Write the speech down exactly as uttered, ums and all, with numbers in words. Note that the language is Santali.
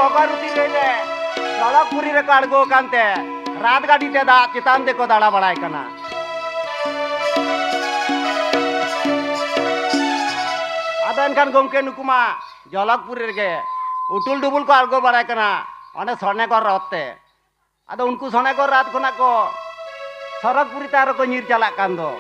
ᱵᱚᱜᱚᱨᱩᱛᱤ ᱨᱮ ᱡᱚᱞᱚᱠᱯᱩᱨᱤ ᱨᱮᱠᱚ ᱟᱬᱜᱚ ᱟᱠᱟᱱ ᱛᱮ ᱨᱟᱛ ᱜᱟᱹᱰᱤ ᱛᱮ ᱫᱟᱜ ᱪᱮᱛᱟᱱ ᱛᱮᱠᱚ ᱫᱟᱬᱟ ᱵᱟᱲᱟᱭ ᱠᱟᱱᱟ᱾ ᱟᱫᱚ ᱮᱱᱠᱷᱟᱱ ᱜᱚᱢᱠᱮ, ᱱᱩᱠᱩ ᱢᱟ ᱡᱚᱞᱚᱠᱯᱩᱨᱤ ᱨᱮᱜᱮ ᱩᱴᱩᱞ ᱰᱩᱵᱩᱞ ᱠᱚ ᱟᱬᱜᱚ ᱵᱟᱲᱟᱭ ᱠᱟᱱᱟ ᱚᱸᱰᱮ ᱥᱚᱱᱮᱜᱚᱨ ᱨᱚᱛ ᱛᱮ᱾ ᱟᱫᱚ ᱩᱱᱠᱩ ᱥᱚᱱᱮᱜᱚᱨ ᱨᱟᱛ ᱠᱷᱚᱱᱟᱜ ᱠᱚ ᱥᱚᱨᱚᱜᱽᱯᱩᱨᱤ ᱛᱮ ᱟᱨᱚ ᱠᱚ ᱧᱤᱨ ᱪᱟᱞᱟᱜ ᱠᱟᱱ ᱫᱚ᱾